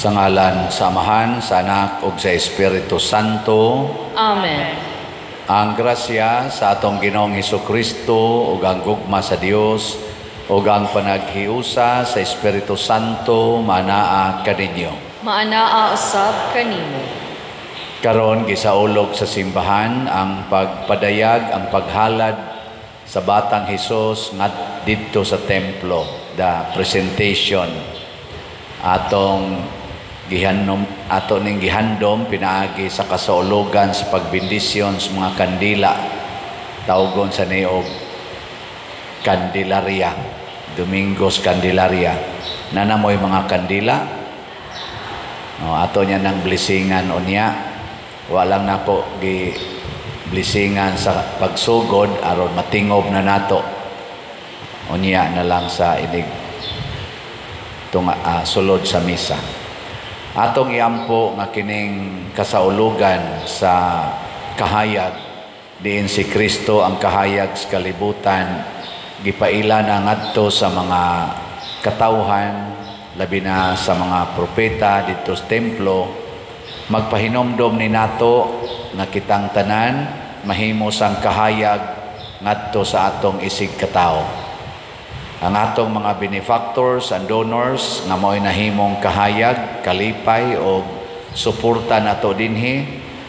Sa ngalan sa Amahan, sa Anak ug sa Espiritu Santo. Amen. Ang grasya sa atong Ginoong Hesukristo ug ang gugma sa Dios ug ang panaghiusa sa Espiritu Santo manaa kaninyo. Maanaa usab kanimo. Karon gisaulog sa simbahan ang pagpadayag, ang paghalad sa Batang Hesus nga didto sa templo, the presentation. Atong gihanom, ato ning gihandom pinaagi sa kasaulugan sa pagbendisyon sa mga kandila, tawgon sa niog Candelaria, Domingos Candelaria. Nanamoy mga kandila. No, ato niya nang blessingan unya. Walang nako gi blessingan sa pagsugod aron matingob na nato. Unya na lang sa inig tunga, sulod sa misa. Atong iampo nga kining kasaulugan sa kahayag diin si Kristo ang kahayag sa kalibutan gipaila na ngadto sa mga katawhan, labi na sa mga propeta didto sa templo. Magpahinomdom ni nato nga kitang tanan mahimo sang kahayag ngadto sa atong isig katawo. Ang atong mga benefactors and donors nga mao'y nahimong kahayag, kalipay o suporta nato dinhi,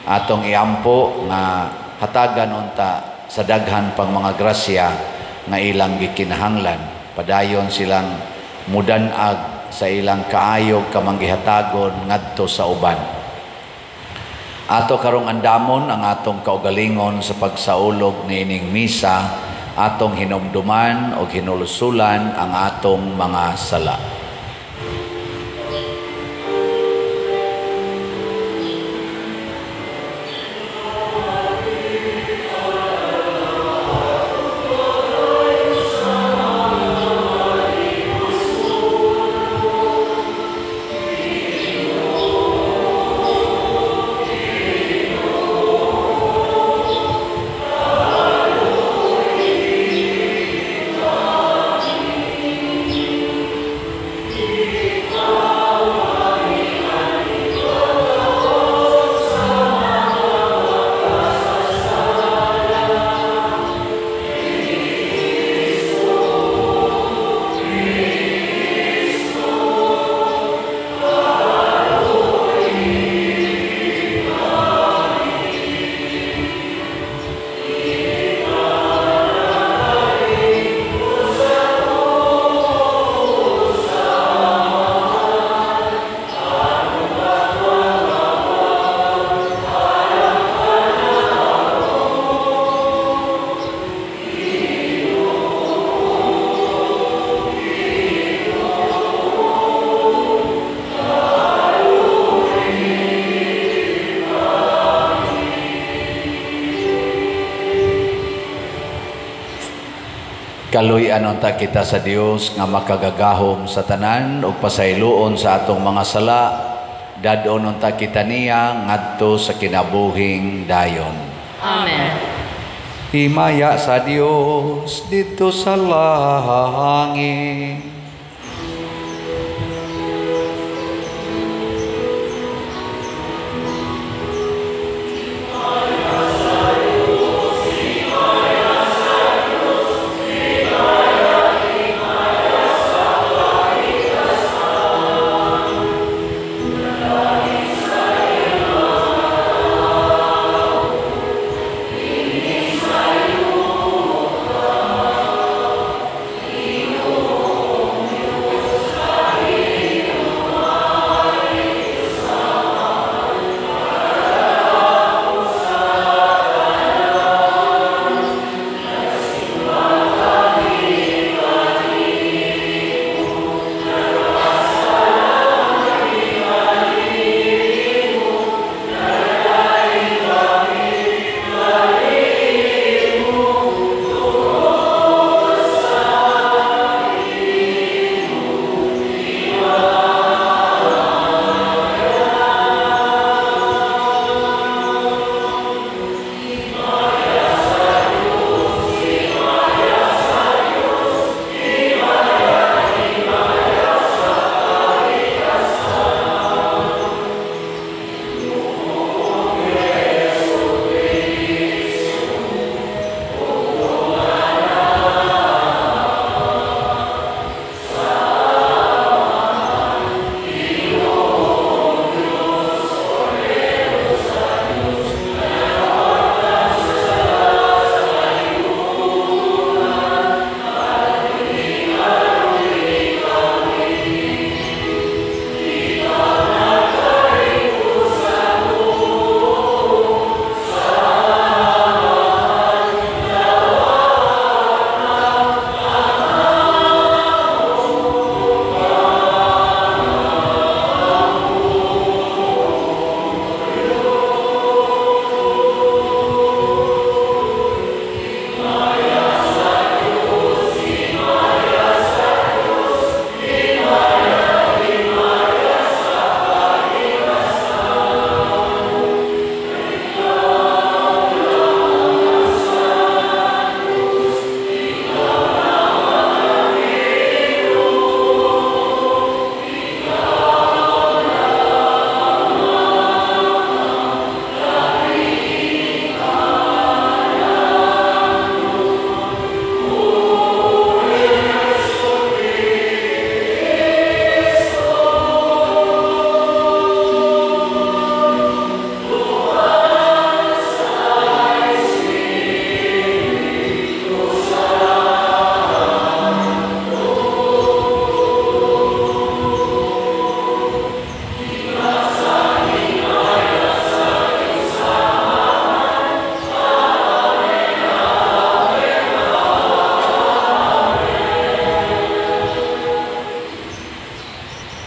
atong iampo nga hatagan unta sa daghan pang mga grasya nga ilang gikinahanglan. Padayon silang mudanag sa ilang kaayog kamanggihatagon ngadto sa uban. Ato karong andamon ang atong kaugalingon sa pagsaulog niining misa, atong hinumduman o hinulsulan ang atong mga sala. Kaluy-an unta kita sa Dios nga makagagahom sa tanan ug pasayloon sa atong mga sala, dad-on unta kita niya ngadto sa kinabuhing dayon. Amen. Himaya sa Dios didto sa langit.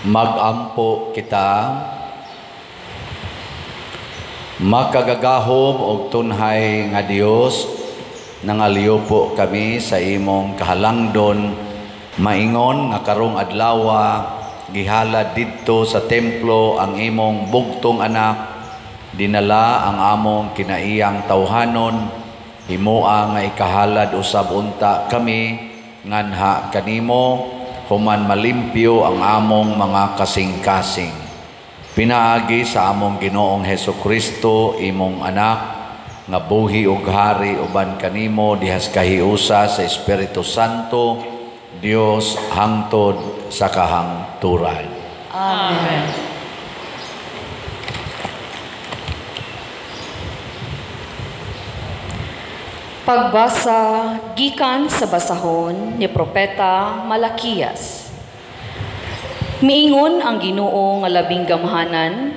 Magampo kita. Makagagahom og tunhay nga Dios, nangaliupo kami sa imong kahalangdon, maingon nga karong adlawa gihalad didto sa templo ang imong bugtong anak, dinala ang among kinaiyang tawhanon, himoa nga ikahalad usab unta kami nganha kanimo, human malimpyo ang among mga kasing-kasing. Pinaagi sa among Ginoong Hesukristo, imong anak, nga buhi ug hari uban kanimo dihas kahiusa sa Espiritu Santo, Dios hangtod sa kahangturan. Amen. Pagbasa gikan sa basahon ni Propeta Malakias. Miingon ang Ginoo nga labing gamhanan,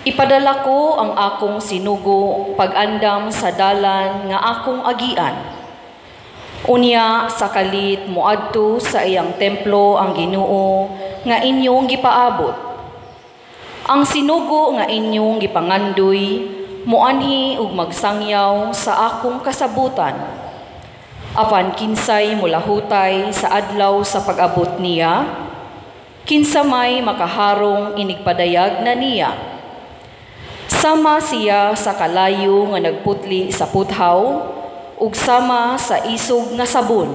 ipadala ko ang akong sinugo pag-andam sa dalan nga akong agian. Unya sa kalit moadto sa iyang templo ang Ginoo nga inyong gipaabot. Ang sinugo nga inyong gipangandoy moanhi ug magsangyaw sa akong kasabutan. Apan kinsay mulahutay sa adlaw sa pag-abot niya, kinsa may makaharong inigpadayag na niya. Sama siya sa kalayo nga nagputli sa puthaw, ug sama sa isog nga sabon.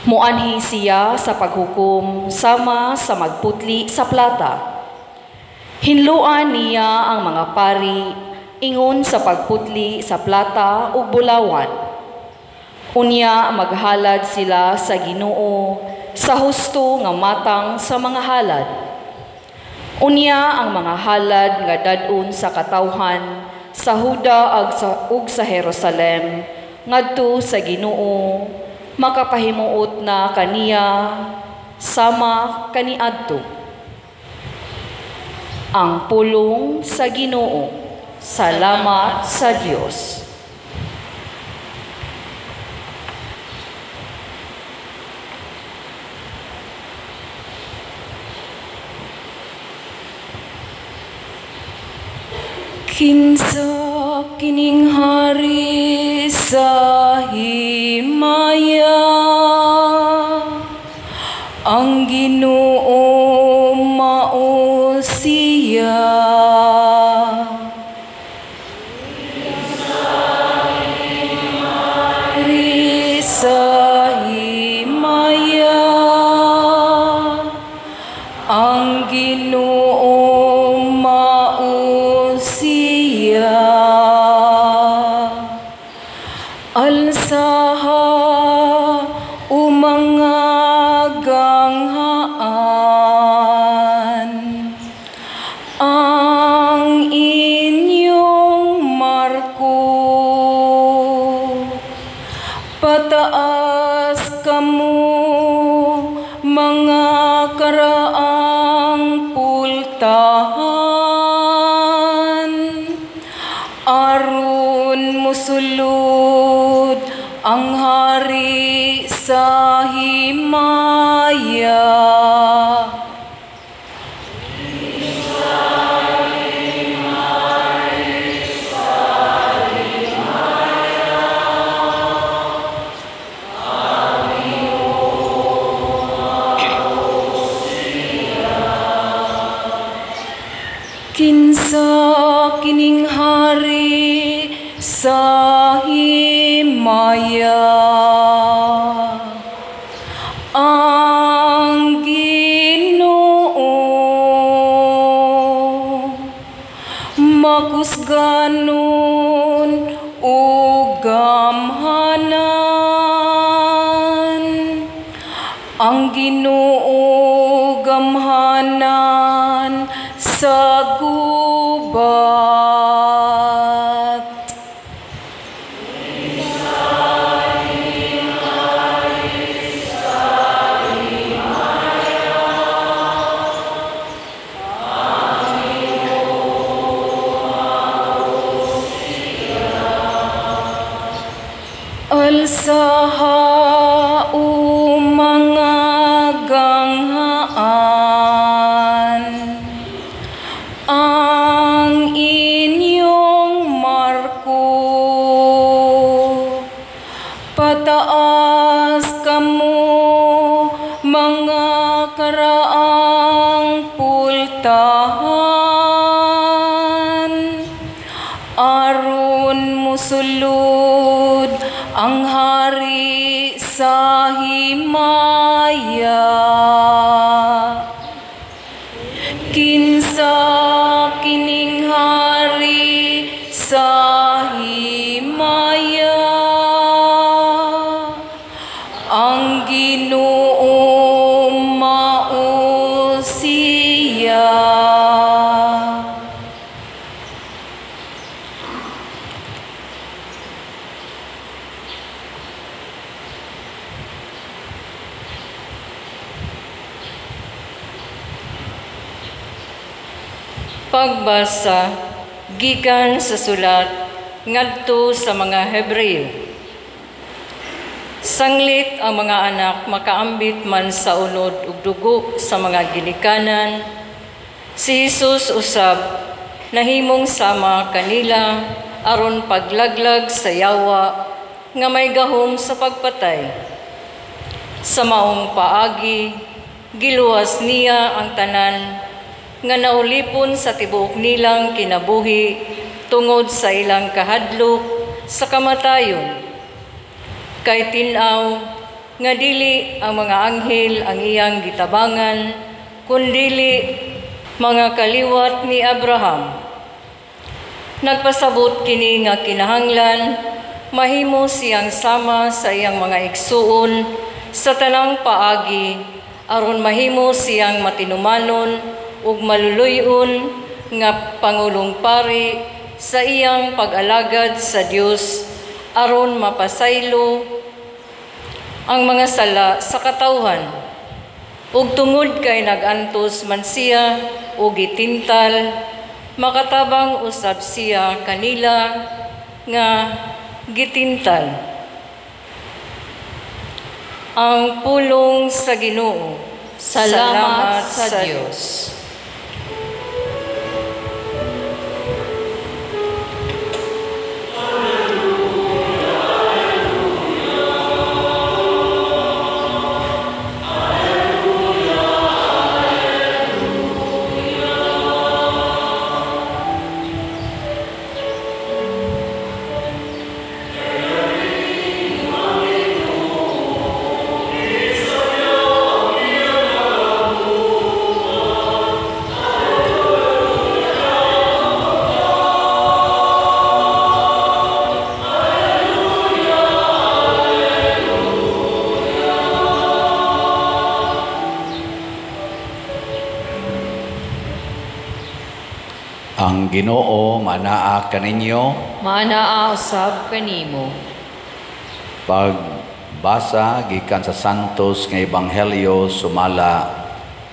Moanhi siya sa paghukom sama sa magputli sa plata. Hinluan niya ang mga pari ingon sa pagputli sa plata ug bulawan. Unya maghalad sila sa Ginoo sa husto nga matang sa mga halad. Unya ang mga halad nga dad-on sa katawhan sa Huda ug sa Jerusalem ngadto sa Ginoo makapahimuot na kaniya sama kaniadto. Ang pulong sa Ginoo. Salamat sa Dios. Kinsa kining hari sa himaya, ang Ginoo mao siya. Hari sa himaya, ang Ginoo mao siya. Alsaha o mga ganghaan ang inyong marko, pataas kamo mga karaang pultahan, aron musulod ang hari sa himaya. Kinsa kining hari sa himaya, ang Ginoo makusganon ug gamhanan, ang Ginoo gamhanan sa gubat. Alsaha o mga ganghaan Aron musulod ang hari sa himaya. Kinsa kining hari sa himaya? Ang Ginoo mao siya. Pagbasa gikan sa sulat ngadto sa mga Hebreo. Sanglit ang mga anak makaambit man sa unod ug dugo sa mga ginikanan, si Jesus usab nahimong sama kanila aron paglaglag sa yawa nga may gahom sa pagpatay. Sa maong paagi, giluwas niya ang tanan nga naulipon sa tibuok nilang kinabuhi tungod sa ilang kahadlok sa kamatayon. Kay tin-aw nga dili ang mga anghel ang iyang gitabangan, kundili mga kaliwat ni Abraham. Nagpasabot kini nga kinahanglan mahimo siyang sama sa iyang mga igsuon sa tanang paagi aron mahimo siyang matinumanon ug maluluy-on nga pangulong pari sa iyang pag-alagad sa Dios aron mapasaylo ang mga sala sa katawhan. Ug tungod kay nag-antos man siya ug gitintal, makatabang usab siya kanila nga gitintal. Ang pulong sa Ginoo. Salamat sa Dios. Ang Ginoo manaa kaninyo, manaa usab kanimo. Pagbasa gikan sa Santos nga Ebanghelyo sumala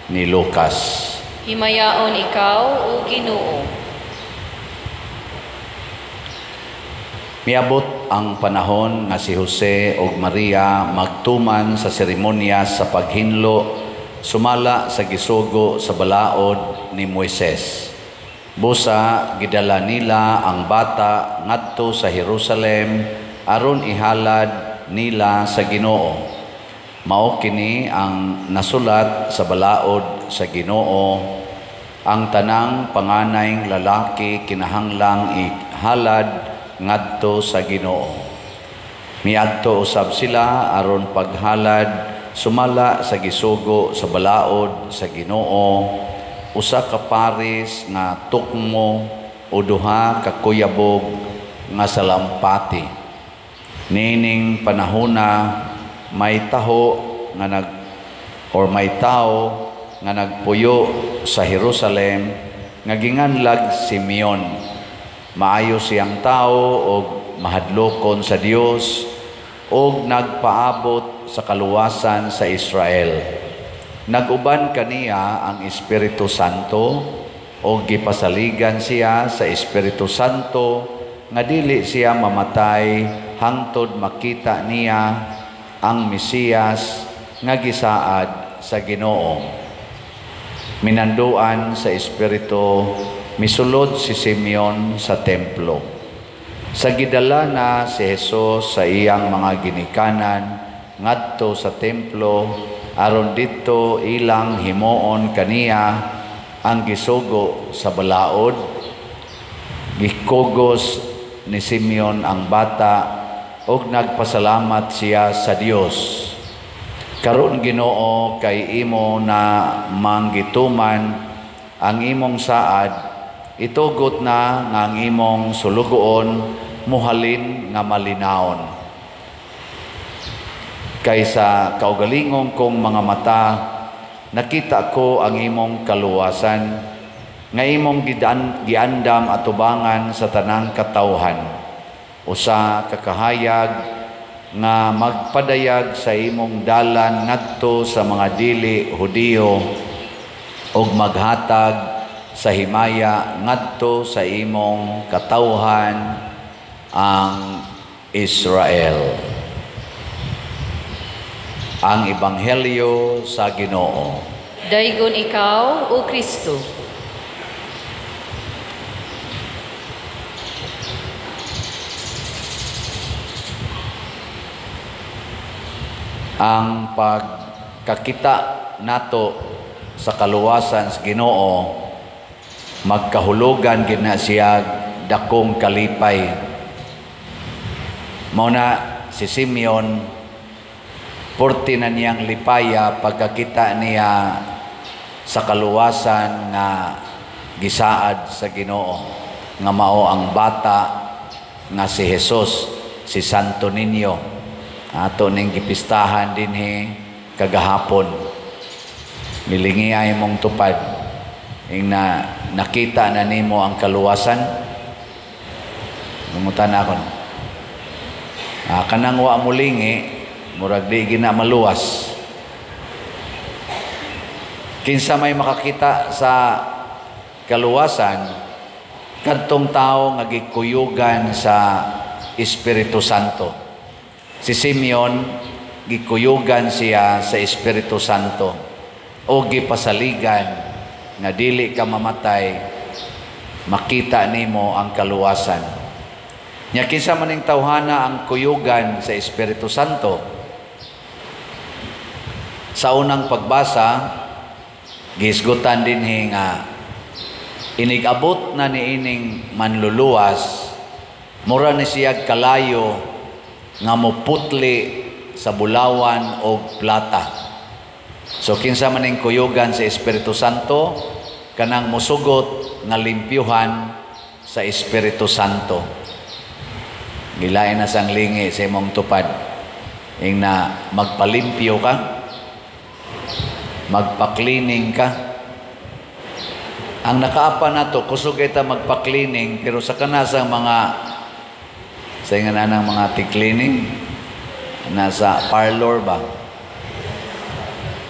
ni Lucas. Himayaon ikaw o Ginoo. Miabot ang panahon nga si Jose ug Maria magtuman sa seremonya sa paghinlo sumala sa gisugo sa balaod ni Moises. Busa gidala nila ang bata ngadto sa Jerusalem aron ihalad nila sa Ginoo. Mao kini ang nasulat sa balaod sa Ginoo, ang tanang panganayng lalaki kinahanglang ihalad ngadto sa Ginoo. Miadto usab sila aron paghalad sumala sa gisugo sa balaod sa Ginoo, usa ka paris nga tukmo o duha ka kuyabog nga salampati. Niining panahona may taho nga may tao nga nagpuyo sa Jerusalem nga ginganlag Simeon. Maayo siyang tao og mahadlokon sa Dios og nagpaabot sa kaluwasan sa Israel. Nag-uban kaniya ang Espiritu Santo o gipasaligan siya sa Espiritu Santo nga dili siya mamatay hangtod makita niya ang Mesiyas nga gisaad sa Ginoo. Minanduan sa Espiritu, misulod si Simeon sa templo. Sa gidala na si Jesus sa iyang mga ginikanan ngadto sa templo aron didto ilang himuon kaniya ang gisugo sa balaod. Gikugos ni Simeon ang bata ug nagpasalamat siya sa Dios. Karon Ginoo, kay imo na manggituman ang imong saad, itugot na nga ang imong sulugoon muhalin nga malinawon. Kay sa kaugalingong kong mga mata nakita ko ang imong kaluwasan, nga imong giandam atubangan sa tanang katawhan, usa ka kahayag nga magpadayag sa imong dalan ngadto sa mga dili Hudiyo ug maghatag sa himaya ngadto sa imong katawhan ang Israel. Ang Ebanghelyo sa Ginoo. Daygon ikaw, O Kristo. Ang pagkakita nato sa kaluwasan sa Ginoo, magkahulugan gid na siya dakong kalipay. Mao na si Simeon, purti na niyang lipaya pagkakita niya sa kaluwasan nga gisaad sa Ginoo, nga mao ang bata nga si Jesus, si Santo Niño. Ato ning gipistahan dinhi kagahapon. Nilingi ay mong tupad ing na nakita na nimo ang kaluwasan. Nangutan ako. Kanang wa mo lingi, murag di gina maluwas. Kinsa may makakita sa kaluwasan, kadtong tawo nga gikuyugan sa Espiritu Santo. Si Simeon, gikuyugan siya sa Espiritu Santo o gipasaligan nga dili ka mamatay, makita nimo ang kaluwasan. Nya kinsa man ning tawhana ang kuyugan sa Espiritu Santo? Sa unang pagbasa, gihisgutan dinhi nga inig-abot na niining manluluwas, mura ni siya kalayo nga moputli sa bulawan og plata. So kinsa man ning kuyugan sa Espiritu Santo, kanang mosugot nga limpyuhan sa Espiritu Santo. Gilain na sang lingi sa imong tupad. Ing na magpalimpyo ka, magpa-cleaning ka. Ang nakaapa nato, kusog kita magpa-cleaning, pero sa kanasang mga sa nga na ng mga ti-cleaning, nasa parlor ba?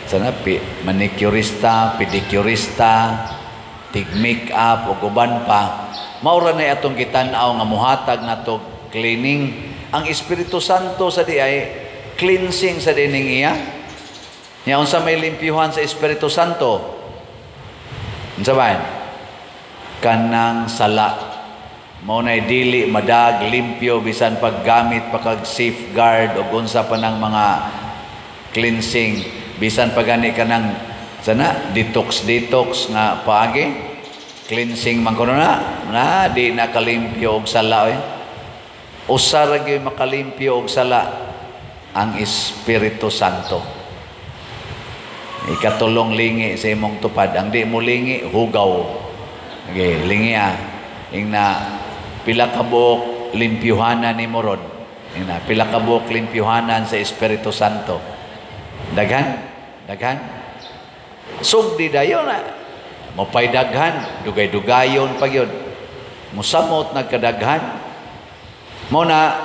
Sana manicurista, pedicurista, tig-make-up, o uban pa. Maura na atong gitan-aw nga muhatag nato cleaning. Ang Espiritu Santo sa di ay cleansing sa dining iya. Nya unsa may limpyuhan sa Espiritu Santo? Unsa ba? Kanang sala. Mao nay dili madag limpyo bisan paggamit pa kag safeguard o unsa pa nang mga cleansing, bisan pa gani kanang sana detox nga paagi cleansing man kuno na di na kalimpyo og sala oy. Usa ra gyud makalimpyo og sala, ang Espiritu Santo. Ikatulong lingi sa imong tupad. Ang di mo lingi, hugaw. Okay, lingi ah. Ing na pila ka buok limpyuhanan ni mo ron. Ing na pila ka buok limpyuhanan sa Espiritu Santo. Daghan, daghan. Sugdi dayon na. Mopay daghan, dugay-dugayon pa gyud. Musamot nagkadaghan. Mo na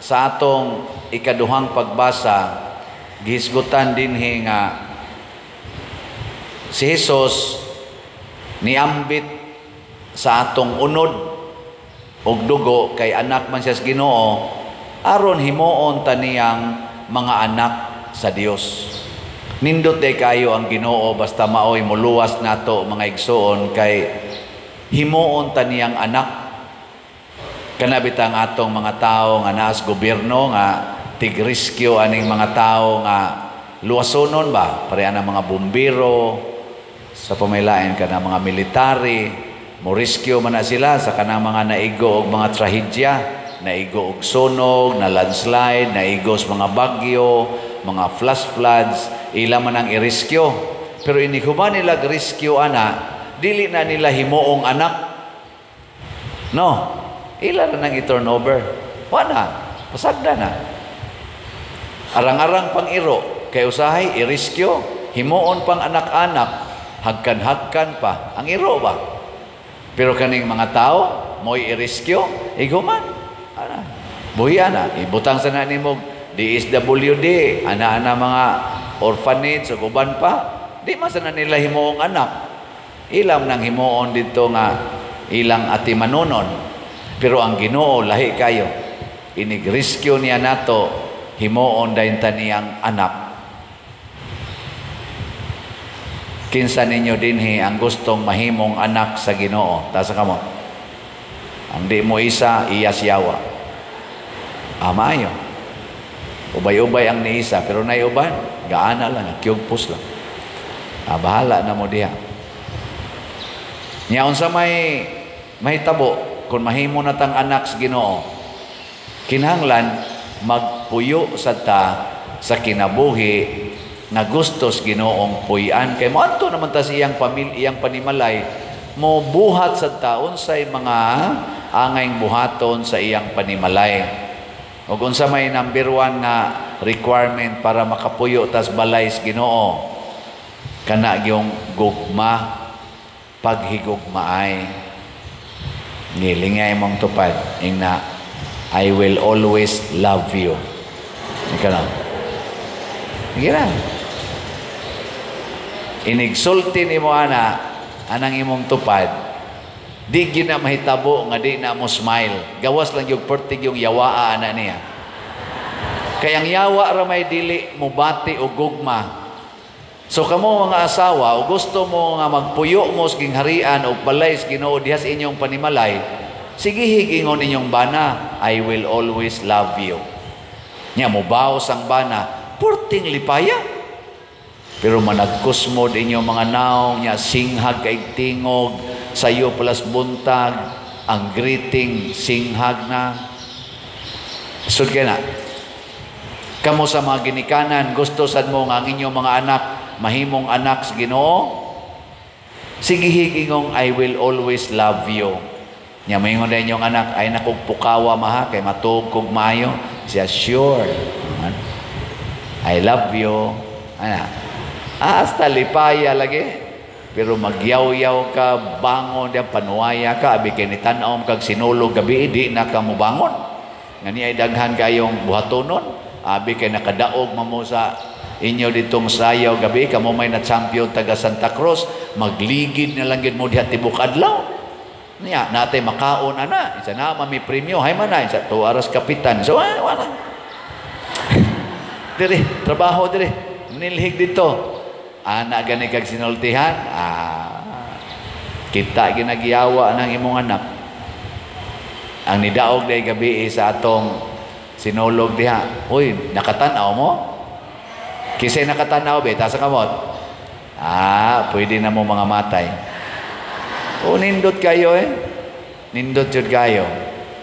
sa atong ikaduhang pagbasa, gihisgutan dinhi nga si Jesus niambit sa atong unod og dugo kay anak man siya sa Ginoo, aron himuon ta niyang mga anak sa Dios. Nindot day kayo ang Ginoo basta maoy moluwas nato mga igsoon kay himuon ta niyang anak. Kana bitang atong mga tawo nga naas gobyerno nga tig-rescue aning mga tawo nga luwasonon ba, pareha ng mga bumbero sa pamilain ka ng mga military, Mo rescue man na sila sa kanang mga naigo og mga trahedya, naigo og sunog, na landslide, naigo sa mga bagyo, mga flash floods, ila man ang i-rescue. Pero inighuman nila rescue ana, dili na nila himuong anak. No, ila na nang i-turn over. Wala, pasagda na. Arang-arang pang iro, kay usahay i-rescue, himuon pang anak-anak, hagkan-hagkan pa. Ang iro ba? Pero kaning mga tao, mo'y i-rescue, iguman. Ana, buhi na. Ibutang sa na nimo DSWD, ana-ana mga orphanage ug uban pa, di man sana nila himuong anak. Ilam nang himuon dito nga ilang atimanunon. Pero ang Ginoo lahi kayo. Inig-rescue niya nato, himuon dayon ta niyang anak. Kinsa ninyo dinhi ang gustong mahimong anak sa Ginoo? Taas ka mo. Ang di mo isa, iya siyawa. Amayo. Ubay-ubay ang niisa, pero naiuban, gaana lang, kyugpos lang. Bahala na mo diha. Nya unsa may mahitabo kung mahimo na tang anak sa Ginoo? Kinahanglan magpuyo sa ta sa kinabuhi nga gustos Ginoong puy-an, kay moadto naman ta sa iyang pamilya, iyang panimalay, mo buhat sa ta unsay mga angayng buhaton sa iyang panimalay. Ug unsa may number 1 nga requirement para makapuyo tas balay sa Ginoo? Kana gyung gugma, paghigugmaay. Nilingay mong tupad ingna, I will always love you. Ikaw na. Sige na. Inigsulti nimo ana, anang imong tupad, di gyud na mahitabo nga di na mo smile. Gawas lang yung pertig yung yawaa ana niya. Kay ang yawa ra may dili mubati og gugma. So kamo mga asawa, o gusto mo nga magpuyo mo sa gingharian o balay sa Ginoo diha sa inyong panimalay, sige higingon inyong bana, I will always love you. Nya mobaos ang bana, purting lipaya. Pero managkusmod inyong mga naong, nya singhag kay tingog, sayo palas buntag, ang greeting singhag na. Sud kay na. Kamo sa mga ginikanan, gusto sad mo nga ang inyong mga anak mahimong anak sa Ginoo? Sige higingong I will always love you. Nya maingon na inyong anak, ay nakog pukawa maha kay matuog kog maayo. Siya sure. I love you. Ana. Hasta lipaya lagi. Pero magyaw-yaw ka, bangon diyan, panuwaya ka, abi kay nitan-aw kag sinulog gabi, di na ka mobangon. Ngani ay daghan kayong buhatonon, abi kay nakadaog mamo sa inyo ditong sayaw gabi, kamo may na champion taga Santa Cruz, magligid na lang gid mo diha tibok adlaw. Niya, natay makaon ana, isa na mami premyo, hay man na, isa to aras kapitan. So wala. Dire, trabaho dire, nilhig dito. Ana gani kag sinultihan, kita ginagiyawa nang imong anak. Ang nidaog day gabi sa atong sinulog diha. Uy, nakatan-aw mo? Kisay nakatanaw be, taas ang kamot. Pwede na mo mga matay. O, nindot kayo eh. Nindot yun kayo.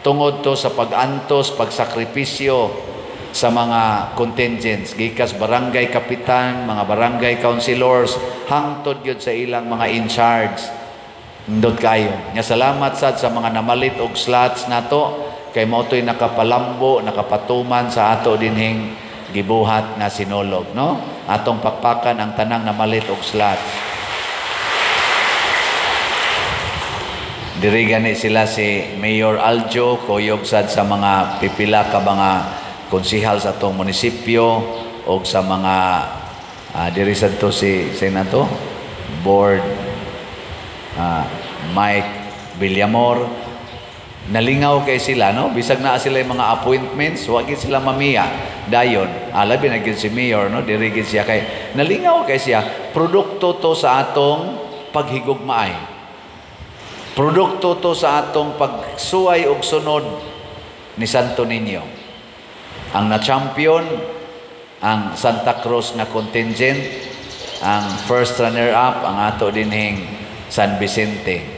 Tungod to sa pag-antos, pagsakripisyo sa mga contingents. Gikas barangay kapitan, mga barangay councilors, hangtod yun sa ilang mga in-charge. Nindot kayo. Nga salamat sad sa mga namalit og slots nato, kay mo to'y nakapalambo, nakapatuman sa ato dinhing gibuhat nga sinulog, no? Atong pakpakan ang tanang namalit og slots. Diri gani sila si Mayor Aljo, kuyog sad sa mga pipila ka mga konsihal sa atong munisipyo og sa mga diri sad to si nato board Mike Villamor. Nalingaw kay sila, no? Bisag naa sila yung mga appointments, wa gid sila mamiya. Dayon, labi na gid si Mayor, no? Diri gid siya kay nalingaw kay siya. Produkto to sa atong paghigugmaay. Produkto to sa atong pagsuway og sunod ni Santo Niño. Ang na-champion ang Santa Cruz nga contingent, ang first runner-up ang ato dinhing San Vicente.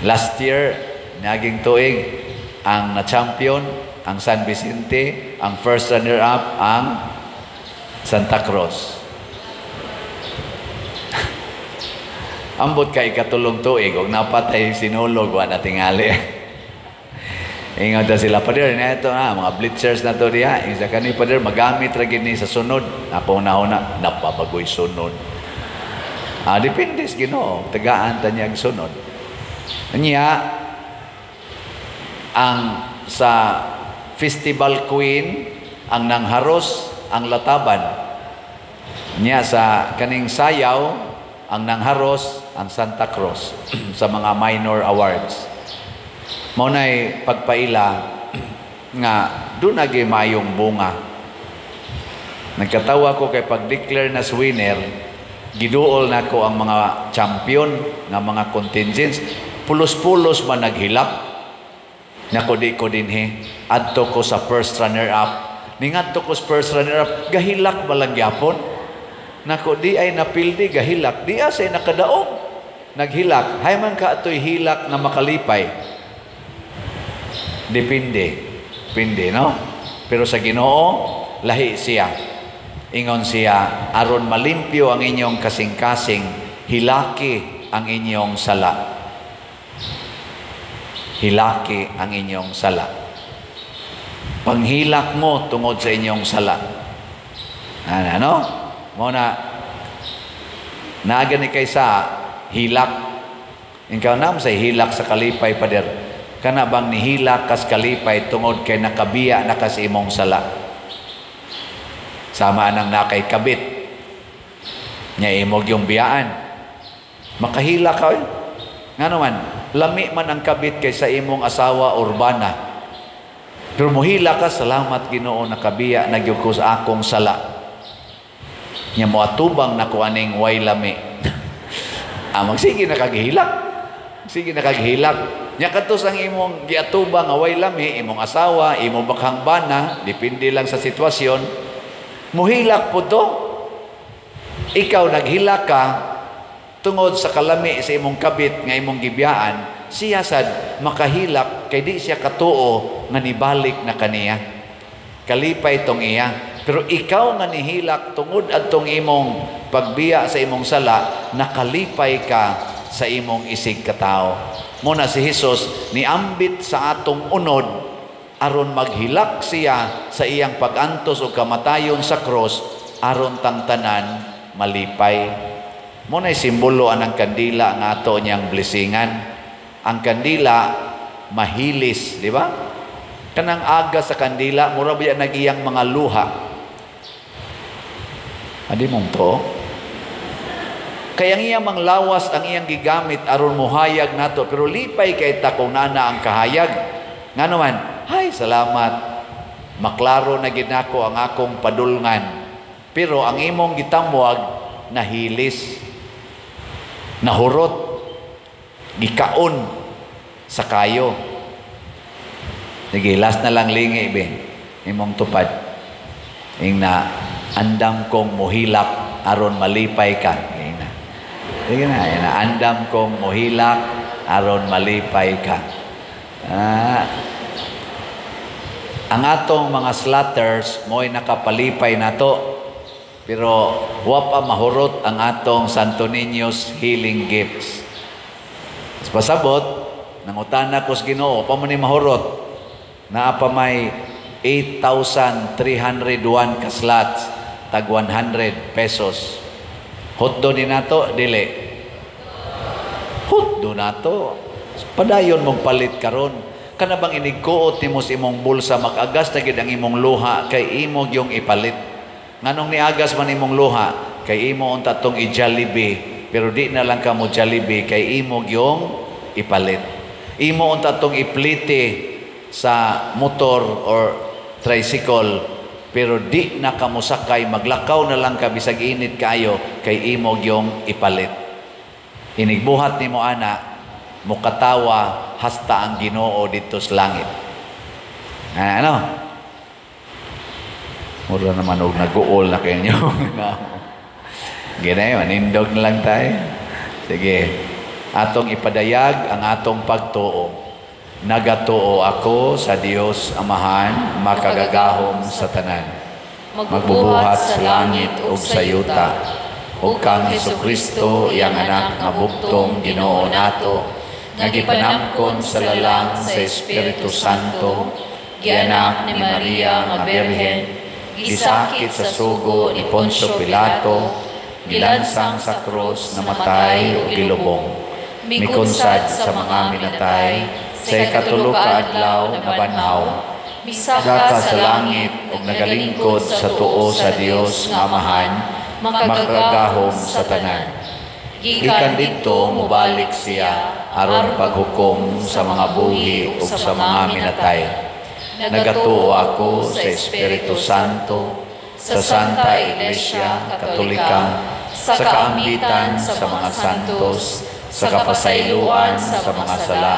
Last year, naging tuig, ang na-champion, ang San Vicente, ang first runner-up, ang Santa Cruz. Ambot ka ikatulong tuig, og napatay sinulog, wa na tingali. Ingon ta sila, pader, na ito na, mga bleachers na to diha. Isa kani, pader, magamit ra gid ni sa sunod. Ako na, napabagoy sunod. Depende sa Ginoo, tagaan ta niya ang sunod. Nya, ang sa Festival Queen, ang nangharos, ang lataban. Nya sa kaning sayaw, ang nangharos, ang Santa Cruz sa mga minor awards. Mao nay pagpaila nga doon nagi mayong bunga. Nagkatawa ko kay pag-declare na winner, giduol nako ang mga champion nga mga contingents, pulos-pulos man naghilak. Nako di ko dinhi, adto ko sa first runner up. Ningadto ko sa first runner up, gahilak balang gyapon. Nako di ay napildi gahilak, di asay nakadaog. Naghilak, hay man ka atoy hilak na makalipay. Depende. Depende, no? Pero sa Ginoo, lahi siya. Ingon siya, aron malimpyo ang inyong kasing-kasing, hilaki ang inyong sala. Hilaki ang inyong sala. Panghilak mo tungod sa inyong sala. Ano? Mo na, naagani kay sa hilak. Ikaw nam sa hilak sa kalipay, pader. Kana bang nihilak kas kalipay tungod kay nakabiya na kas imong sala. Sama nang nakay kabit. Nya imog yung biyaan. Makahilak ka. Ngano man, lami man ang kabit kay sa imong asawa urbana. Pero muhila ka, salamat Ginoo nakabiya na gyud ko sa akong sala. Nya moatubang nako aning way lami. Magsige na kag hilak. Sige na kag hilak. Nya kadto ang imong giatubang nga way lami, imong asawa, imong bakhang bana, depende lang sa sitwasyon. Muhilak po to. Ikaw naghilak ka tungod sa kalami sa imong kabit nga imong gibiyaan, siya sad makahilak kay di siya katuo nga nibalik na kaniya. Kalipay tong iya. Pero ikaw nga nihilak tungod adtong imong pagbiya sa imong sala, nakalipay ka sa imong isig katao. Muna si Hesus niambit sa atong unod aron maghilak siya sa iyang pag-antos o kamatayon sa cross aron tang tanan malipay. Muna simbolo anang kandila nga ato niyang blessingan. Ang kandila mahilis, di ba? Kanang aga sa kandila mura ba nagiyang mga luha. Adi mong to? Kaya ang iyang manglawas ang iyang gigamit aron mohayag nato, pero lipay kay ta kung nana ang kahayag. Ngano man, hay salamat, maklaro na gid nako ang akong padulngan. Pero ang imong gitamwag nahilis, nahurot, gikaon sa kayo. Sige, last na lang lingi be, imong tupad. Ingna, andam kong mohilak aron malipay ka. Sige na, andam kong mohilak aron malipay ka. Ang atong mga slaughters mo'y nakapalipay nato, pero wa pa mahurot ang atong Santo Niño's healing gifts. Pasabot, nangutana ko sa Ginoo, pa man ni mahurot? Naa pa may 8,301 ka slots, tag 100 pesos. Hotdo ni nato, dili. Hotdo nato. Padayon mong palit karon. Kana bang inigkuot nimo sa imong bulsa, makagas na gid ang imong luha kay imo gyung ipalit. Nganong niagas man imong luha kay imo unta tong i-Jollibee, pero di na lang ka mo Jollibee kay imo gyung ipalit. Imo unta tong iplite sa motor or tricycle, pero di na ka mosakay, maglakaw na lang ka bisag init kaayo kay imo gyung ipalit. Inigbuhat nimo ana, mokatawa hasta ang Ginoo didto sa langit. Ano? Mura naman og naguol na kayo. Ginay, manindog na lang tayo. Sige. Atong ipadayag ang atong pagtuo. Nagatuo ako sa Dios Amahan, makagagahom sa tanan, magbubuhat sa langit ug sa yuta, ug kang Hesukristo, iyang Anak nga bugtong Ginoo nato, nga gipanamkon sa lalang sa Espiritu Santo, gianak ni Maria nga Birhen, gisakit sa sugo ni Poncio Pilato, gilansang sa krus, namatay ug gilubong, mikunsad sa mga minatay, sa ikatulo ka adlaw nabanhaw, misaka sa langit ug nagalingkod sa tuo sa Dios nga Amahan, makagagahom sa tanan. Gikan didto mobalik siya aron paghukom sa mga buhi ug sa mga minatay. Nagatuo ako sa Espiritu Santo, sa Santa Iglesia Katolika, sa kaambitan sa mga santos, sa kapasayloan sa mga sala,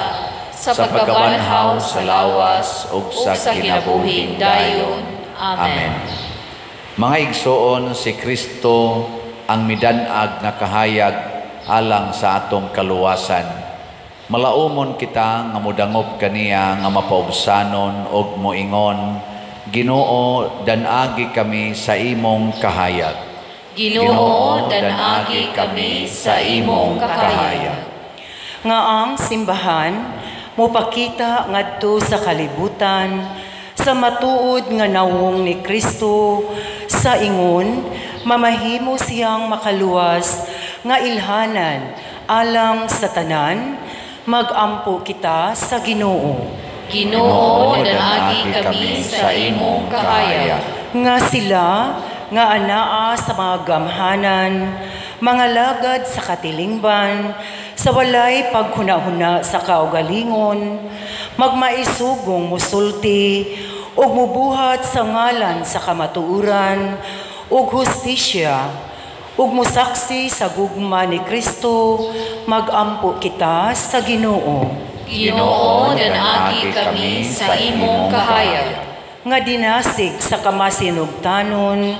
sa pagkabanhaw sa lawas ug sa kinabuhing dayon. Amen. Mga igsoon, si Kristo ang midan-ag nga kahayag alang sa atong kaluwasan. Malaumon kita nga modangop kaniya nga mapaubsanon og moingon, "Ginoo, dan-agi kami sa imong kahayag." Ginoo, dan-agi kami sa imong kahayag. Nga ang simbahan mopakita ngadto sa kalibutan sa matuod nga nawong ni Kristo, sa ingon mamahimo siyang makaluwas nga ilhanan alang sa tanan, magampo kita sa Ginoo. Ginoo, dan-agi kami sa imong kahayag. Nga sila nga anaa sa mga gamhanan, mga lagad sa katilingban, sa walay paghuna-huna sa kaugalingon, magmaisugong musulti ug mubuhat sa ngalan sa kamatuoran ug hustisya, ug musaksi sa gugma ni Kristo, magampo kita sa Ginoo. Ginoo, dan-agi kami sa imong kahayag. Nga dinasig sa kamasinugtanon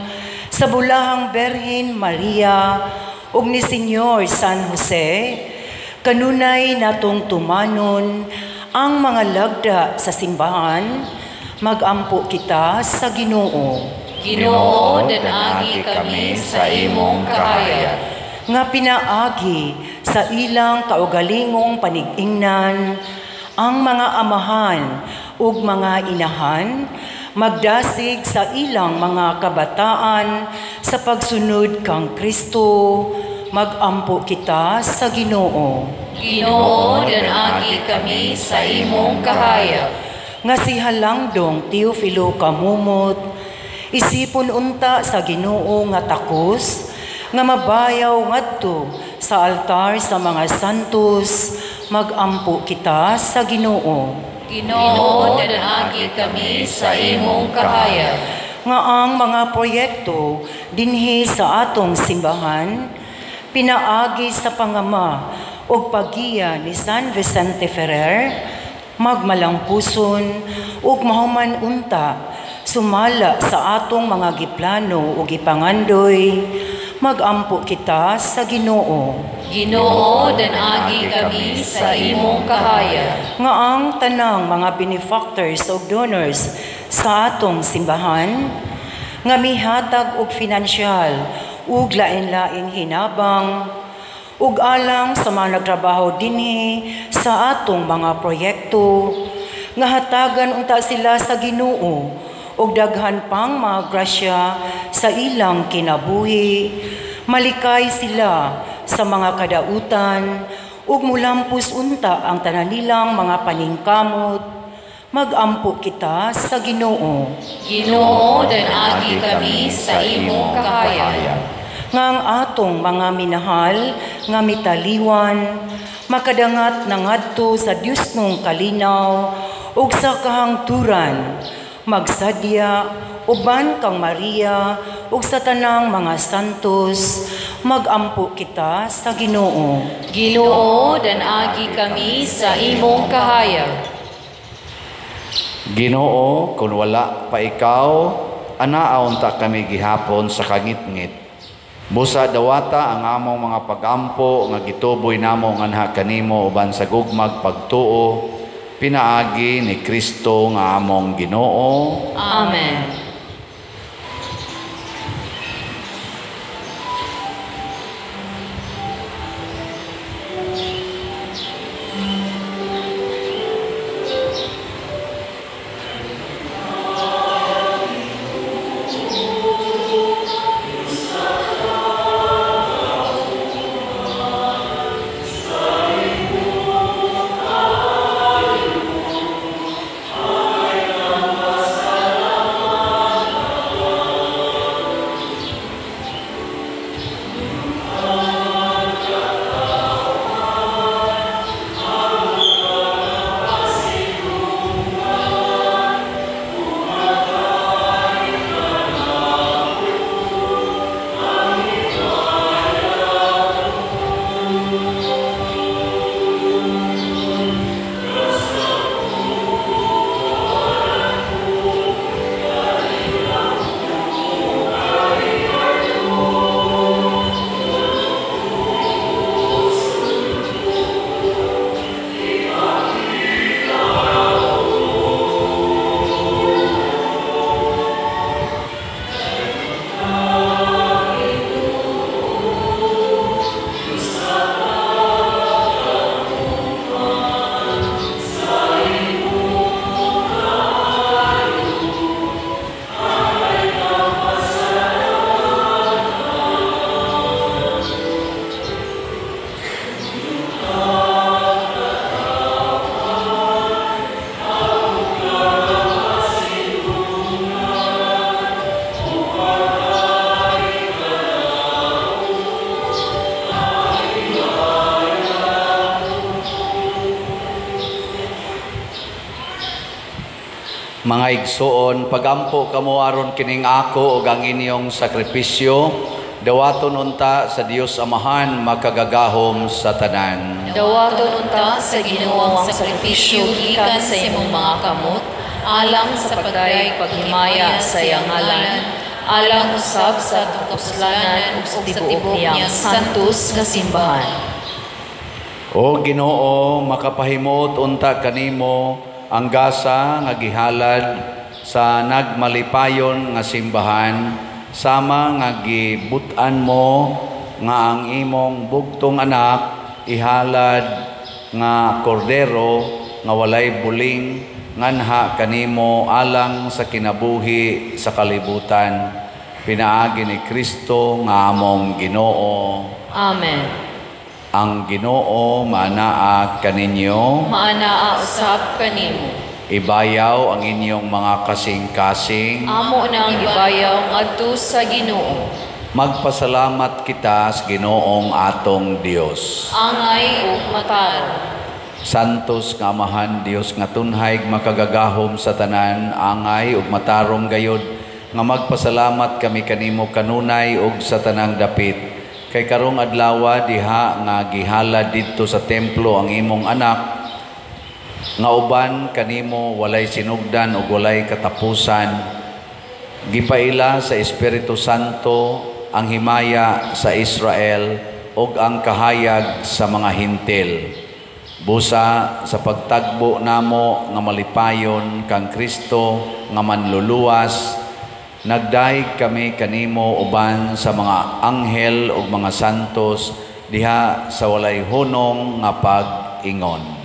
sa Bulahang Berhen Maria ug ni Senyor San Jose, kanunay natong tumanon ang mga lagda sa simbahan, magampo kita sa Ginoo. Ginoo, dan-agi kami sa imong kahayag. Nga pinaagi sa ilang kaugalingong panig-ingnan, ang mga amahan ug mga inahan magdasig sa ilang mga kabataan sa pagsunod kang Kristo, magampo kita sa Ginoo. Ginoo, dan-agi kami sa imong kahayag. Nga si Halangdong Teofilo Camomot, isipon unta sa Ginoo nga takos, nga mabayaw ngadto sa altar sa mga santos, magampo kita sa Ginoo. Ginoo, dan-agi kami sa imong kahayag. Nga ang mga proyekto dinhi sa atong simbahan, pinaagi sa pangama ug paggiya ni San Vicente Ferrer, magmalampuson ug mahuman unta sumala sa atong mga giplano ug gipangandoy, magampo kita sa Ginoo. Ginoo, dan-agi kami sa imong kahayag. Nga ang tanang mga benefactors ug donors sa atong simbahan, nga mihatag og finansyal ug lain-laing hinabang, ug alang sa mga nagtrabaho dinhi sa atong mga proyekto, nga hatagan unta sila sa Ginoo ug daghan pang mga grasya sa ilang kinabuhi, malikay sila sa mga kadautan ug mulampos unta ang tanan nilang mga paningkamot, magampo kita sa Ginoo. Ginoo, dan-agi kami sa imong kahayag. Nga ang atong mga minahal nga mitaliwan makadangat na ngadto sa Diosnong kalinaw ug sa kahangturan, magsadya uban kang Maria ug sa tanang mga santos, magampo kita sa Ginoo. Ginoo, dan-agi kami sa imong kahayag. Ginoo, kung wala pa ikaw, anaa unta kami gihapon sa kangitngit. Busa dawata ang among mga pagampo nga gituboy namo nganha kanimo uban sa gugmag pagtuo pinaagi ni Kristo nga among Ginoo. Amen. Mga igsoon, pagampo kamo aron kining ako ug ang inyong sakripisyo, dawaton unta sa Dios Amahan makagagahom sa tanan. Dawaton unta sa Ginoo ang sakripisyo gikan sa imong mga kamot, alang sa pagdayeg paghimaya sa iyang ngalan, alang usab sa atong kapuslanan ug sa tibuok niyang santos nga simbahan. O Ginoo, makapahimuot unta kanimo ang gasa nga gihalad sa nagmalipayon nga simbahan, sama nga gibut-an mo nga ang imong bugtong anak ihalad nga kordero nga walay buling nganha kanimo alang sa kinabuhi sa kalibutan, pinaagi ni Kristo nga among Ginoo. Amen. Ang Ginoo maanaa kaninyo, maanaa usab kanimo. Ibayaw ang inyong mga kasing-kasing. Amo na ang ibayaw ngadto sa Ginoo. Magpasalamat kita sa Ginoong atong Dios. Angay ug matarong. Santos nga Amahan, Dios nga tunhay makagagahom sa tanan, angay ug matarong gayod nga magpasalamat kami kanimo kanunay ug sa tanang dapit. Kay karong adlawa diha nga gihalad didto sa templo ang imong anak nga uban kanimo walay sinugdan ug walay katapusan, gipaila sa Espiritu Santo ang himaya sa Israel ug ang kahayag sa mga Hintil. Busa sa pagtagbo namo nga malipayon kang Kristo nga manluluwas, nagdayeg kami kanimo uban sa mga anghel ug mga santos diha sa walay hunong nga pag-ingon.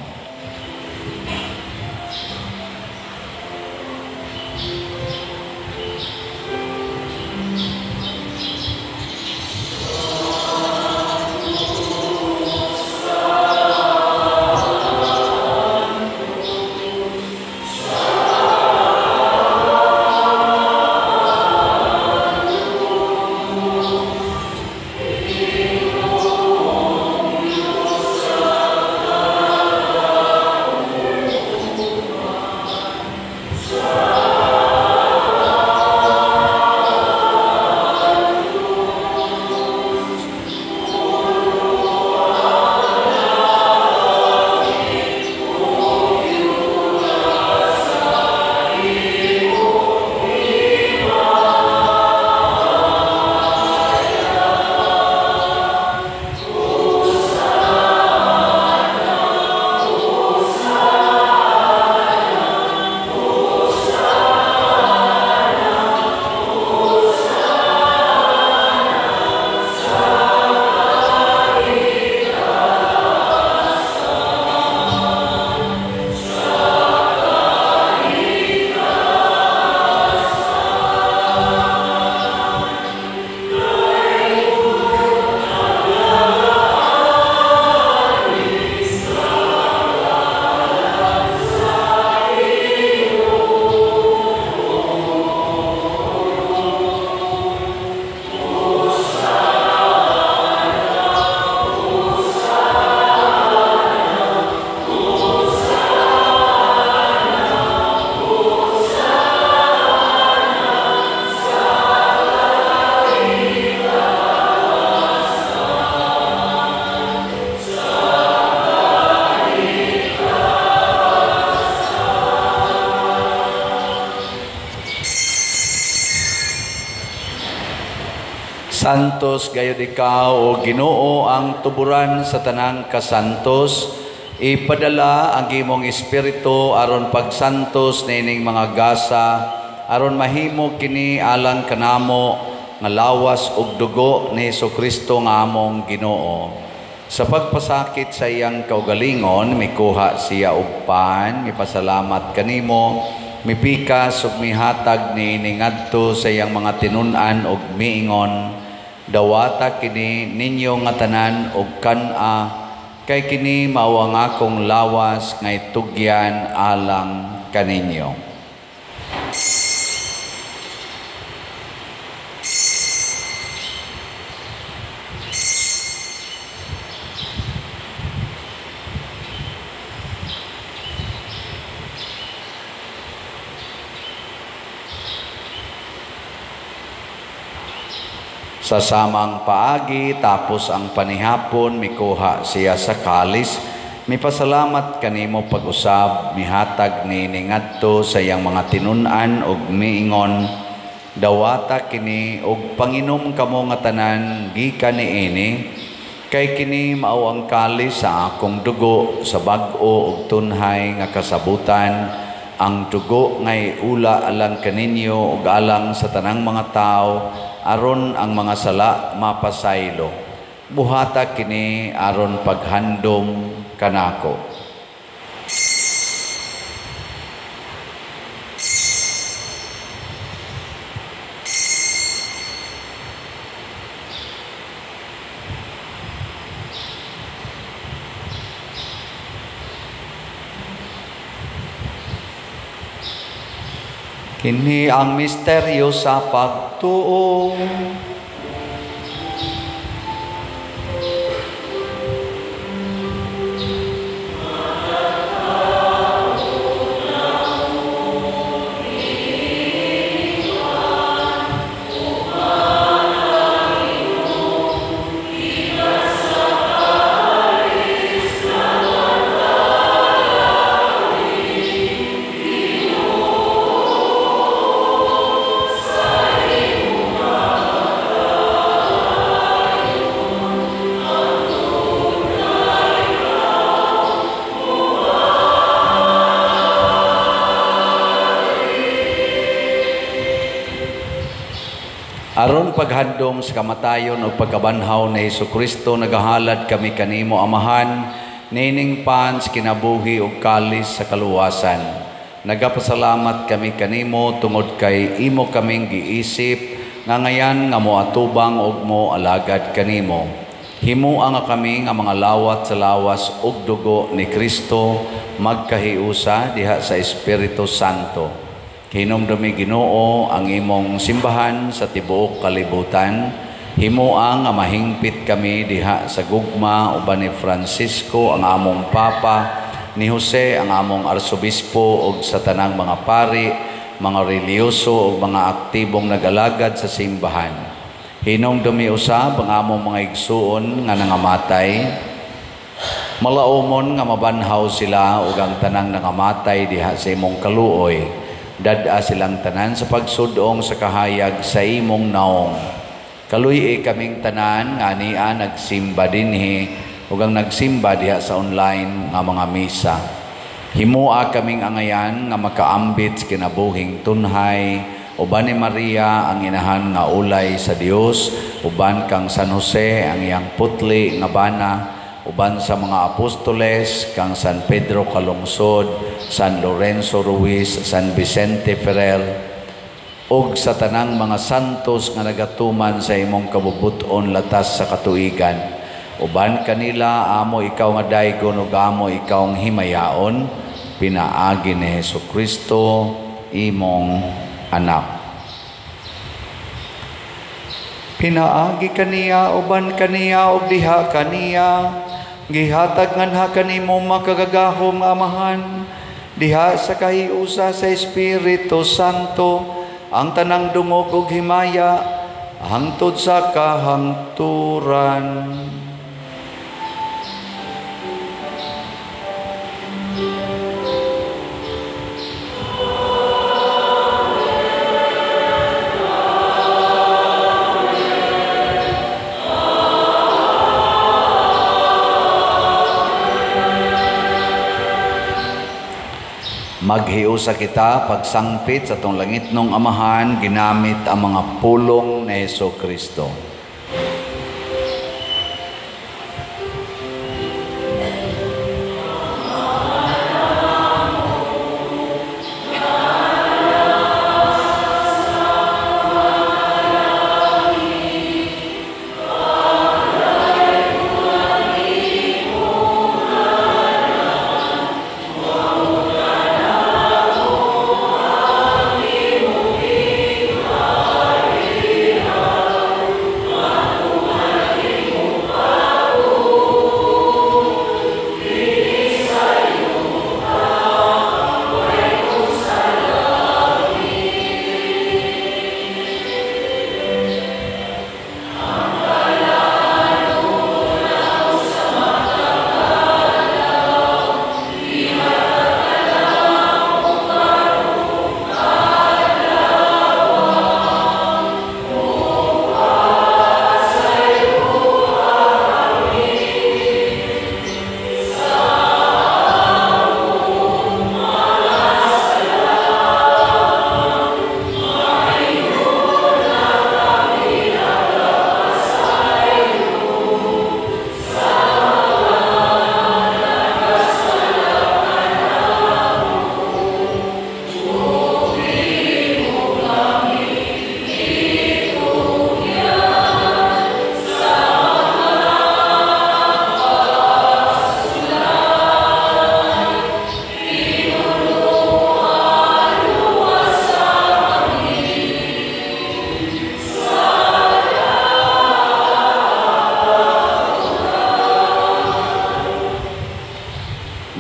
Santos gayud ikaw, o Ginoo, ang tuburan sa tanang kasantos. Ipadala ang imong espiritu aron pagsantos niining mga gasa, aron mahimo kini alang kanamo nga lawas ug dugo ni Hesukristo nga among Ginoo. Sa pagpasakit sa iyang kaugalingon, mikuha siya og pan, mipasalamat kanimo, mipikas ug mihatag niini ngadto sa iyang mga tinun-an ug miingon, dawata kini ninyo nga tanan og kan-a, kay kini mao ang akong lawas nga itugyan alang kaninyo. Sa samang paagi, tapos ang panihapon, mikuha siya sa kalis, mipasalamat kanimo pag-usab, mihatag niini ngadto sa iyang mga tinun-an ug miingon, dawata kini ug panginom kamo nga tanan gikan niini, kay kini mao ang kalis sa akong dugo sa bag-o ug tunhay nga kasabutan, ang dugo ngay ula alang kaninyo ug alang sa tanang mga tawo, aron ang mga sala mapasaylo. Buhata kini aron paghandom kanako. Kini ang misteryo sa pagtuo. Aron paghandom sa kamatayon o pagkabanhaw ni Hesukristo, nagahalad kami kanimo, Amahan, nining pans kinabuhi ug kalis sa kaluwasan. Nagapasalamat kami kanimo tungod kay imo kaming giisip nga ngayan nga moatubang ug mo alagad kanimo. Himoa nga kami nga mga lawat sa lawas ug dugo ni Kristo magkahiusa diha sa Espiritu Santo. Hinumdumi Ginoo ang imong simbahan sa tibuok kalibutan. Himoa nga mahingpit kami diha sa gugma uban ni Francisco ang among Papa, ni Jose ang among Arsobispo ug sa tanang mga pari, mga relihiyoso ug mga aktibong nagalagad sa simbahan. Hinumdumi usab ang among mga igsuon nga nangamatay. Malaumon nga mabanhaw sila ug ang tanang nangamatay diha sa imong kaluoy. Dad-a silang tanan sa pagsudong sa kahayag sa imong naong. Kaluy-i kaming tanan nga ania nagsimba dinhi ug ang nagsimba diha sa online nga mga misa. Himoa kaming angayan nga makaambit sa kinabuhing tunhay uban ni Maria ang inahan nga ulay sa Dios, uban kang San Jose ang iyang putli nga bana, uban sa mga apostoles kang San Pedro Calungsod, San Lorenzo Ruiz, San Vicente Ferrer, ug sa tanang mga santos nga nagatuman sa imong kabubut-on latas sa katuigan. Uban kanila amo ikaw nga daygon ug amo ikaw ang himayaon, pinaagi ni Hesukristo imong anak. Pinaagi kaniya, uban kaniya, ug diha kaniya, gihatag nganha kanimo makagagahom nga Amahan, diha sa kahiusa sa Espiritu Santo, ang tanang dungog ug himaya hangtod sa kahangturan. Maghiusa kita pagsangpit sa atong langitnong Amahan ginamit ang mga pulong ni Hesus Kristo.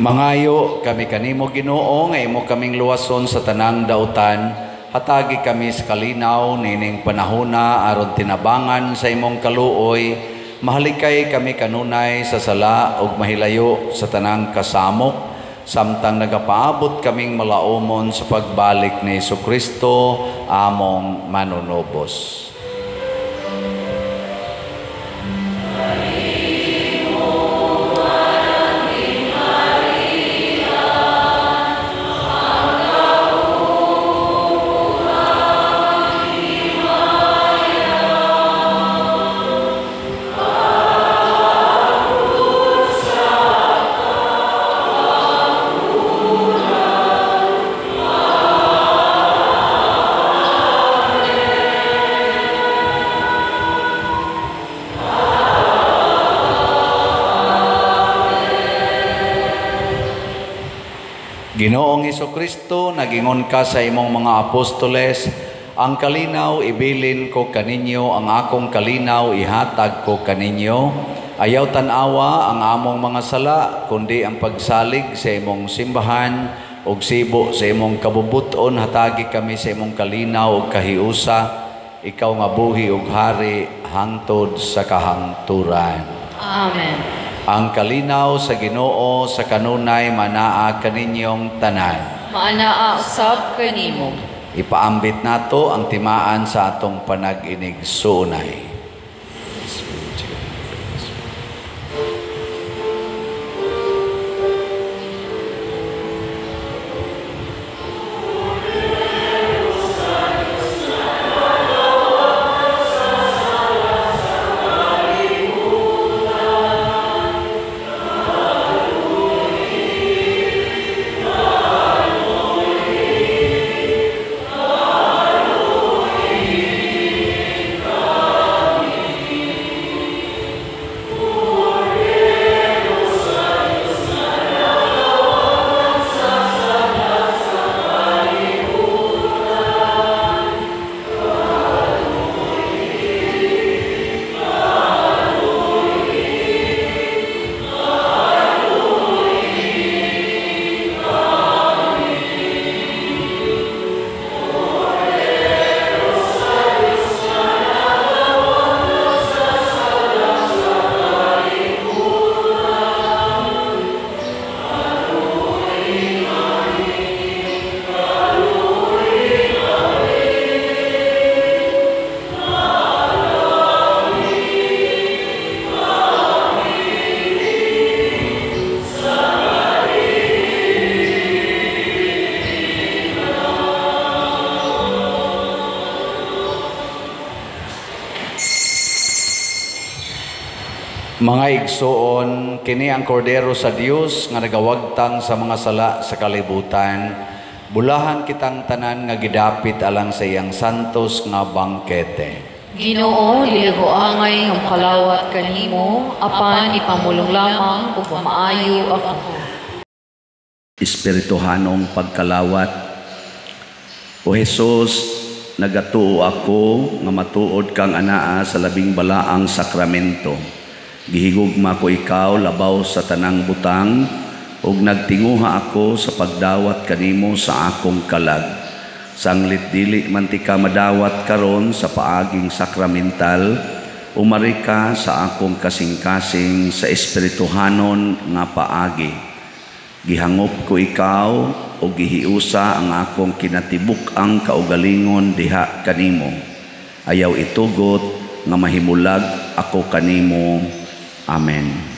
Mangayo kami kanimo Ginoo nga imo kaming luwason sa tanang dautan, hatagi kami sa kalinaw nining panahona aron tinabangan sa imong kaluoy, mahalikay kami kanunay sa sala ug mahilayo sa tanang kasamok, samtang nagapaabot kaming malaumon sa pagbalik ni Hesukristo among manunubos. Ginoong Hesukristo, nagingon ka sa imong mga apostoles, ang kalinaw ibilin ko kaninyo, ang akong kalinaw ihatag ko kaninyo. Ayaw tan-awa ang among mga sala, kundi ang pagsalig sa imong simbahan ug sibo sa imong kabubuton, hatagi kami sa imong kalinaw ug kahiusa, ikaw nga buhi ug hari hangtod sa kahangturan. Amen. Ang kalinaw sa Ginoo sa kanunay manaa kaninyong tanan. Maanaa usab kanimo. Ipaambit nato ang timaan sa atong panag-inig suunay. Mga igsoon, kini ang kordero sa Dios nga nagawagtang sa mga sala sa kalibutan. Bulahan kitang tanan nga gidapit alang sa iyang santos nga bangkete. Ginoo, dili ko angay nga makalawat kanimo, apan ipamulong lamang ug maayo ako. Espirituhanong pagkalawat. O Hesus, nagatuo ako nga matuod kang anaa sa labing balaang sakramento. Gihigugma ko ikaw labaw sa tanang butang, ug nagtinguha ako sa pagdawat kanimo sa akong kalag. Sanglit dili man ti ka madawat karon sa paaging sakramental, umari ka sa akong kasing-kasing sa espirituhanon nga paagi. Gihangop ko ikaw o gihiusa ang akong kinatibuk-ang kaugalingon diha kanimo. Ayaw itugot nga mahimulag ako kanimo. Amen.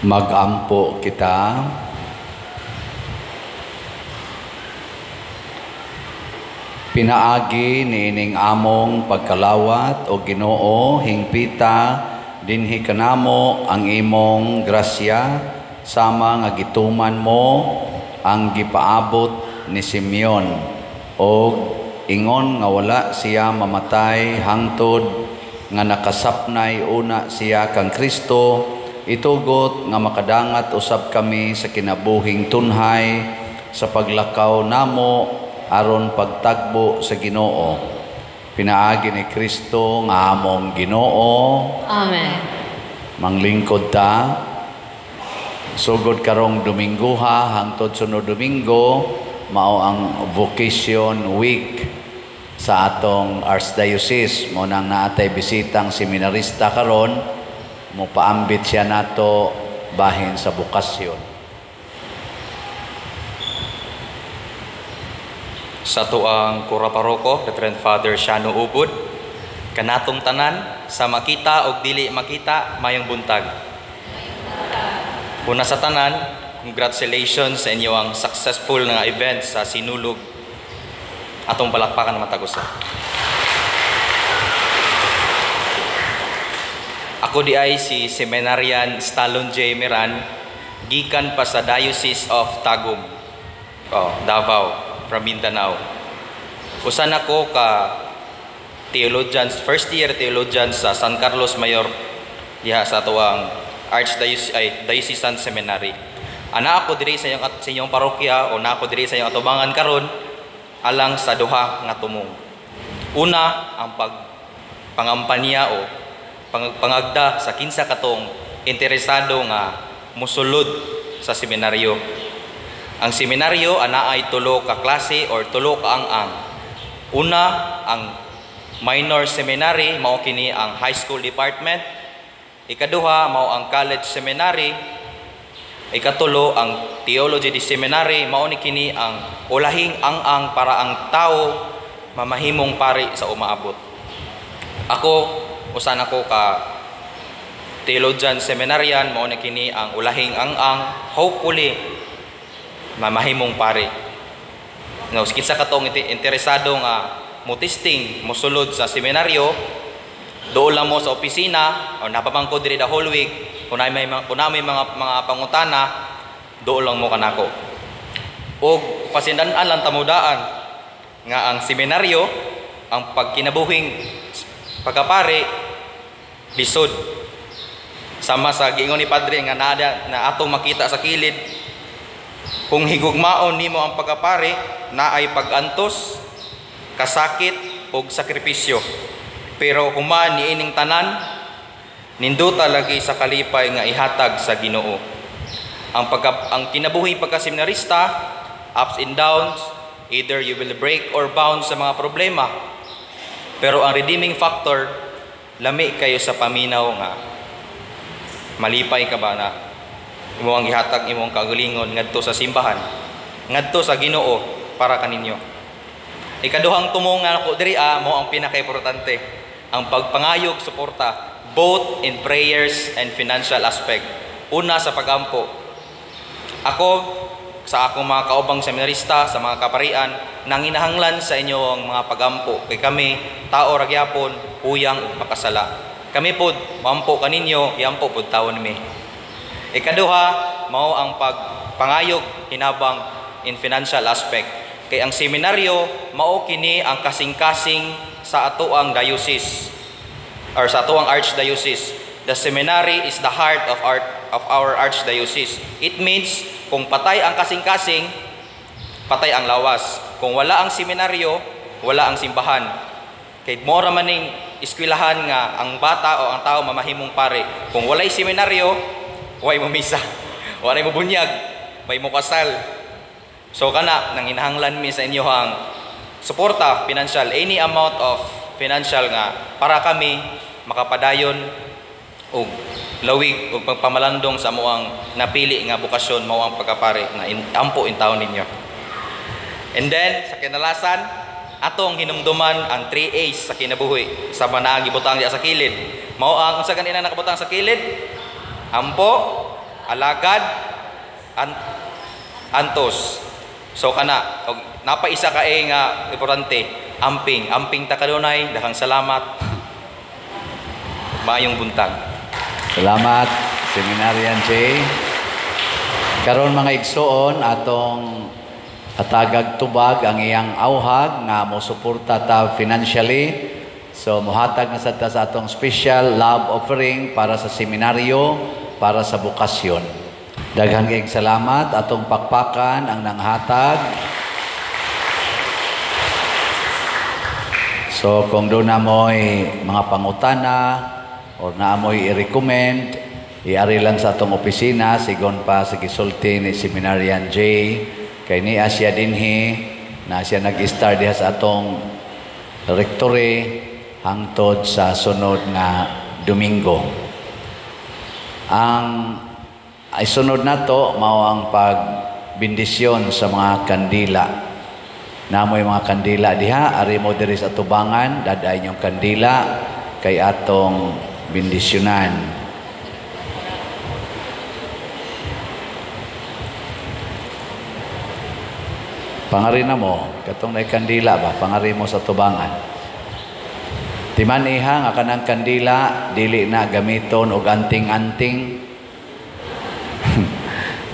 Magampo kita. Pinaagi niining among pagkalawat o Ginoo, hingpita dinhi kanamo ang imong grasya sama nga gituman mo ang gipaabot ni Simeon og ingon nga wala siya mamatay hangtod nga nakasapnay una siya kang Kristo. Itugot nga makadangat usab kami sa kinabuhing tunhay sa paglakaw namo aron pagtagbo sa Ginoo. Pinaagi ni Kristo nga among Ginoo. Amen. Manglingkod ta. Sugod karong Domingoha hangtod sunod Domingo mao ang Vocation Week sa atong Archdiocese. Mo nang naatay bisitang seminarista karon, mo paambit siya nato bahin sa bukasyon. Sa tuang Kura Paroko, Reverend Father Shano Ubod, kanatong tanan sa makita og dili makita, mayong buntag. Una sa tanan, congratulations sa inyong successful nga event sa Sinulog. Atong palakpakan matag usa. Ako di ay si Seminarian Stallone J. Miran, gikan pa sa Diocese of Tagum, Davao, from Mindanao. Usan ako ka theologians, first year theologian sa San Carlos Mayor diha sa tuang Archdiocese ay Diocesan Seminary. Ana ako diri sa inyong parokya o na ako diri sa inyong atubangan karon alang sa duha nga tumong. Una, ang pagpangampanya o pangagda sa kinsa katong interesado nga musulod sa seminaryo. Ang seminaryo ana ay tulo ka klase or tulo ka ang-ang. Una, ang minor seminary, mao kini ang high school department. Ikaduha, mao ang college seminary. Ikatulo, ang theology di seminary, mao ni kini ang ulahing ang-ang para ang tao mamahimong pari sa umaabot. Ako, usan ako ka theologian seminarian, mao ni kini ang ulahing ang-ang, hopefully mamahimong pari. No, kinsa katong interesado nga mo testing, mosulod sa seminaryo, doon lang mo sa opisina o napamangko diri the whole week. Kung may mga pangutana, doon lang mo kanako. Og pasindan-an lang tamudaan nga ang seminaryo, ang pagkinabuhing pagkapari, lisod. Sama sa giingon ni Padre nga nada na atong makita sa kilid, kung higugmaon nimo ang pagkapari, naay pag-antos, kasakit ug sakripisyo. Pero human niining tanan, ninduta lagi sa kalipay nga ihatag sa Ginoo. Ang kinabuhi pagkaseminarista, ups and downs, either you will break or bounce sa mga problema. Pero ang redeeming factor, lami kayo sa paminaw nga malipay ka ba na imong ihatag imong kaugalingon ngadto sa simbahan, ngadto sa Ginoo para kaninyo. Ikaduhang tumong nga ako diri mo ang pinakaimportante, ang pagpangayog suporta both in prayers and financial aspect. Una sa pagampo. Ako sa akong mga kaubang seminarista, sa mga kaparian, nanginahanglan sa inyo ang mga pagampo. Kay kami, tao ra gyapon, huyang ug makasala. Kami pod, mampo kaninyo, yampo pod tawon mi. Ikaduha, mao ang pagpangayog hinabang in financial aspect. Kay ang seminaryo, mao kini ang kasing-kasing sa atoang diocese or sa atoang archdiocese. The seminary is the heart of our archdiocese. It means kung patay ang kasing-kasing, patay ang lawas. Kung wala ang seminaryo, wala ang simbahan. Kay mora maning eskwelahan nga ang bata o ang tao mamahimong pare. Kung walay seminaryo, way mo misa, walay mo bunyag, may mo kasal. So kana nanginahanglan mi sa inyo ang suporta financial, any amount of financial nga para kami makapadayon og lawig og pagpamalandong sa amoang napili nga bokasyon, mao ang pagkapare na ampo in taon ninyo. And then sa kinalasan, atong hinumduman ang 3 A's sa kinabuhi sa manaagi butang diha sa kilid. Mao ang unsa ganina nakabutang sa kilid? Ampo, alagad, antos. So kana og napaisa ka nga importante, amping, amping ta kadunay, daghang salamat. Maayong buntag. Salamat, Seminarian J. Karon mga igsoon, atong hatagag tubag ang iyang auhag nga mosuporta ta financially. So mohatag na sad ta sa atong special love offering para sa seminaryo, para sa bokasyon. Daghang kayong salamat, atong pakpakan ang nanghatag. So kung doon na mo'y mga pangutana or na mo'y i-recommend, iari lang sa atong opisina, sigon pa sa gisulti ni Seminarian J, kay niya siya dinhi, na siya nag-start diha sa atong rectory hangtod sa sunod nga Domingo. Ang sunod nato mao ang pagbendisyon sa mga kandila. Namoy mga kandila diha, ari mo diri sa tubangan, daday inyong kandila kay atong bendisyonan. Pangari na mo, katong nay kandila ba, pangari mo sa tubangan. Timan iha nga kanang kandila dili na gamiton og anting-anting.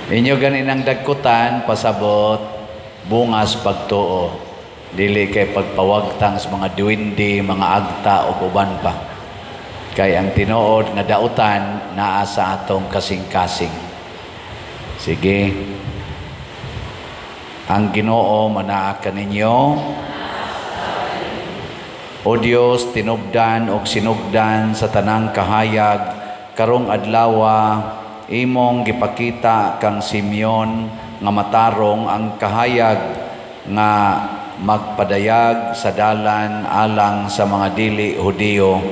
Inyo gani nang dagkutan pasabot bungas pagtuo, dili kay pagpawagtang sa mga duwindi, mga agta ug uban pa. Kay ang tinuod nga dautan naa sa atong kasing-kasing. Sige. Ang Ginoo manaa kaninyo. O Dios, tinubdan og sinugdan sa tanang kahayag karong adlawa imong gipakita kang Simeon nga matarong ang kahayag nga magpadayag sa dalan alang sa mga dili Hudiyo.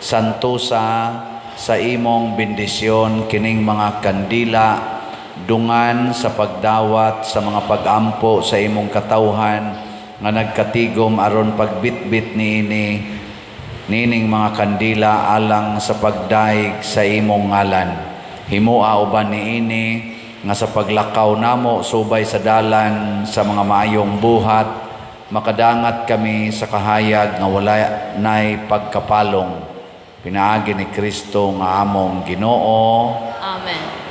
Santosa sa imong bendisyon kining mga kandila, dungan sa pagdawat sa mga pagampo sa imong katawhan nga nagkatigom aron pagbitbit niini nining mga kandila alang sa pagdaig sa imong ngalan. Himoa uban niini nga sa paglakaw namo subay sa dalan sa mga maayong buhat, makadangat kami sa kahayag nga wala nay pagkapalong. Pinaagi ni Kristo nga among Ginoo. Amen.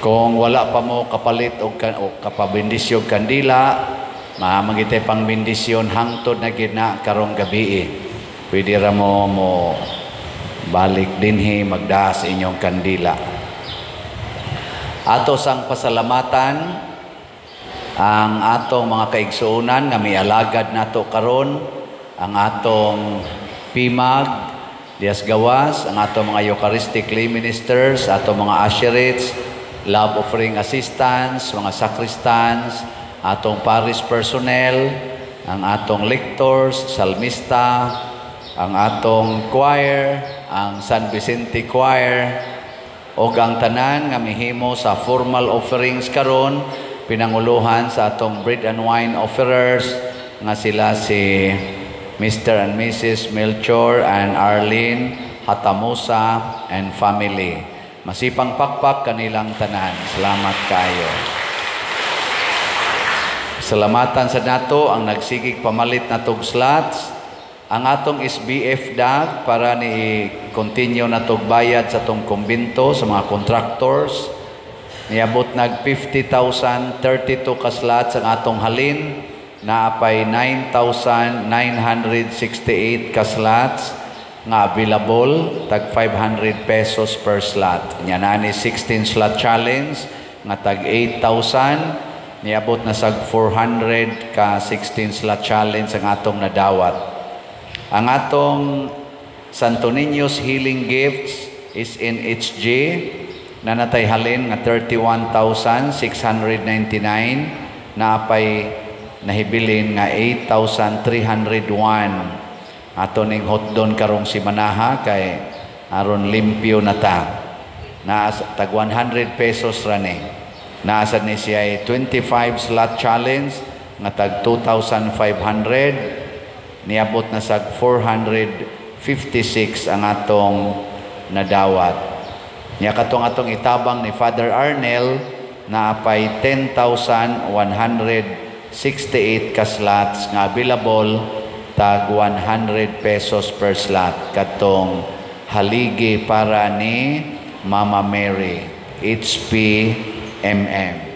Kung wala pa mo kapalit o kapabendisyon kandila, maamang itay pangbendisyon hangtod na gina karong gabi. Pwede ra mo mo balik dinhi magdaas inyong kandila. Ato sang pasalamatan ang atong mga kaigsuonan nga mialagad nato karon, ang atong PIMAG Dias Gawas, ang atong mga Eucharistic lay ministers, atong mga usherates, love offering assistants, mga sacristans, atong parish personnel, ang atong lectors, salmista, ang atong choir, ang San Vicente Choir, og ang tanan nga mihimo sa formal offerings karon, pinanguluhan sa atong bread and wine offerers nga sila si Mr. and Mrs. Melchor and Arlene Hatamusa and family. Masipang pakpak kanilang tanan. Salamat kayo. Salamatan sa nato ang nagsigig pamalit na tog slots. Ang atong SBF DAG para ni continue na tog bayad sa tong kumbinto sa mga contractors. Niabot nag 50,032 ka slots ang atong halin. Naapay 9,968 ka slots nga available, tag 500 pesos per slot. Nya na ni 16 slot challenge nga tag 8,000, niabot na sag 400 ka 16 slot challenge ang atong nadawat. Ang atong Santo Niño's Healing Gifts is in HG na natay halin nga 31,699, naapay nahibilin nga 8,301. Ato ning hotdon karong si Manaha kay aron limpyo na ta. Naa tag 100 pesos ra ni. Naa sad ni siya 25 slot challenge nga tag 2,500, niabot na sag 456 ang atong nadawat. Nya katong atong itabang ni Father Arnel naapay 10,168 ka slots nga available, tag 100 pesos per slot, katong haligi para ni Mama Mary, HPMM.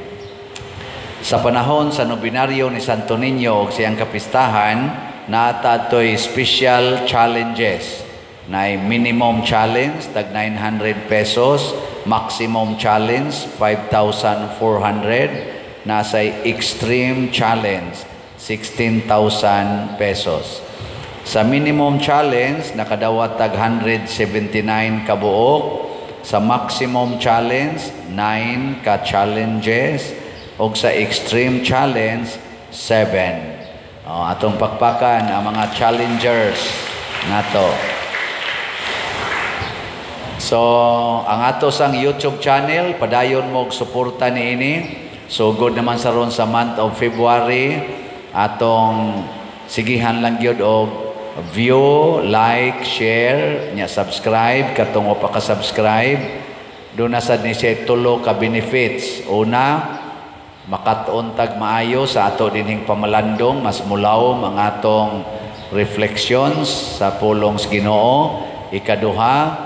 Sa panahon sa nobinaryo ni Santo Niño og siyang kapistahan, naa ta toy special challenges. Na minimum challenge tag 900 pesos, maximum challenge 5,400, nasa extreme challenge 16,000 pesos. Sa minimum challenge nakadawat tag 179 kabuok, sa maximum challenge 9 ka challenges, ug sa extreme challenge 7. Oh, atong pakpakan ang mga challengers nato. So, ang ato sang YouTube channel, padayon mo og suporta niini. So, good naman sa ron sa month of February, atong sigihan lang gyud og view, like, share, nya subscribe, katong wa pa ka-subscribe. Duna sad ni siya tulo ka benefits. Una, makat-on tag maayo sa ato dinhing pamalandong, mas mulawom ang atong reflections sa pulong sa Ginoo. Ikaduha,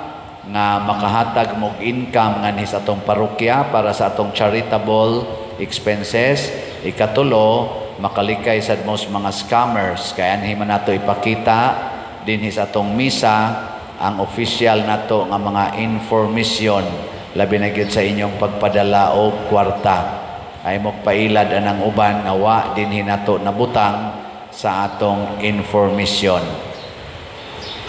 nga makahatag mog income nganhi sa atong parokya para sa atong charitable expenses. Ikatulo, makalikay sad mo sa mga scammers kay anhi man nato ipakita dinhi sa atong misa ang official nato nga mga information, labi na gyud sa inyong pagpadala og kwarta. Ay mo pailad anang uban nga wa dinhi nato nabutang sa atong information.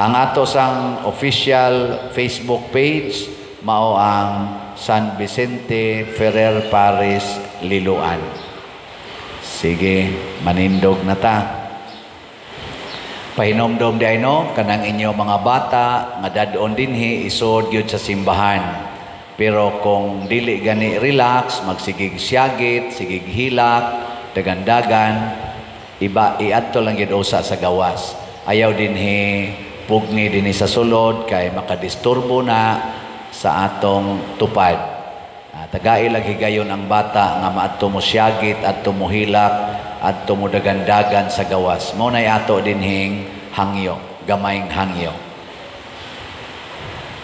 Ang ato sang official Facebook page mao ang San Vicente Ferrer Parish, Liloan. Sige, manindog na ta. Pahinomdom di no, kanang inyo mga bata nga dad-on dinhi, isod gyud sa simbahan. Pero kung dili gani relax, magsigig siyagit, sigig hilak, dagandagan, iba iadto lang gyud usa sa gawas. Ayaw dinhi pugni dinhi sa sulod kay makadisturbo na sa atong tupad. Tagai lang higayon ang bata nga maadto mo siyagit, adto mo hilak, adto mo dagandagan sa gawas. Mao nay ato dinhing hangyo, gamayng hangyo.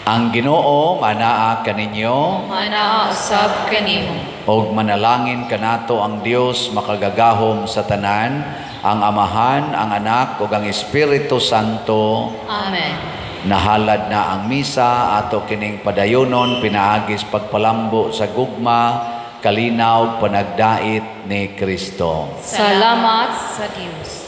Ang Ginoo manaa kaninyo, Manaa usab kanimo. Og manalangin kanato ang Dios makagagahom sa tanan, ang Amahan, ang Anak ug ang Espiritu Santo. Amen. Nahalad na ang misa, ato kining padayonon pinaagis pagpalambo sa gugma, kalinaw, panagdait ni Kristo. Salamat sa Dios.